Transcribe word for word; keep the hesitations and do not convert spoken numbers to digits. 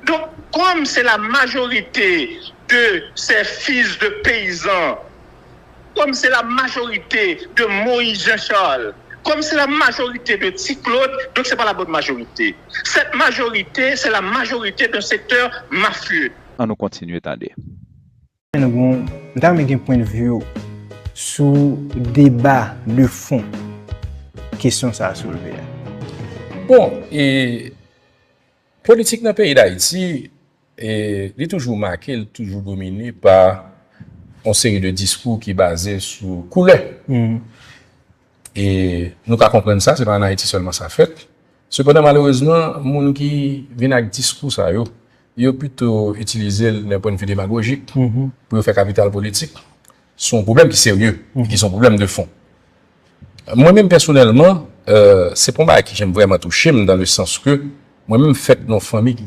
Donc, comme c'est la majorité de ces fils de paysans, comme c'est la majorité de Moïse Jean-Charles, comme c'est la majorité de Ti Claude, donc c'est pas la bonne majorité. Cette majorité, c'est la majorité d'un secteur mafieux. An nou kontinye tande. Nou gon, m ta renmen gen pwennvi w sou deba de fon kesyon sa a soulve a. Bon, e politik nan peyi Dayiti, e li toujou make, li toujou domine pa yon seri de diskou ki baze sou koulè. E nou ka konprann sa, se pa ann Ayiti sèlman sa fèt. Sepandan, malerezman, moun ki vin ak diskou sa yo, yo pito itilize l nan pwennvi demagojik pou yo fè kapital politik. Se yon pwoblèm ki serye, ki se yon pwoblèm de fon. Mwen menm pèsonèlman, se pa yon bagay ki janm vrèman touche m, dans le sens que mwen menm fèt nan yon fanmi ki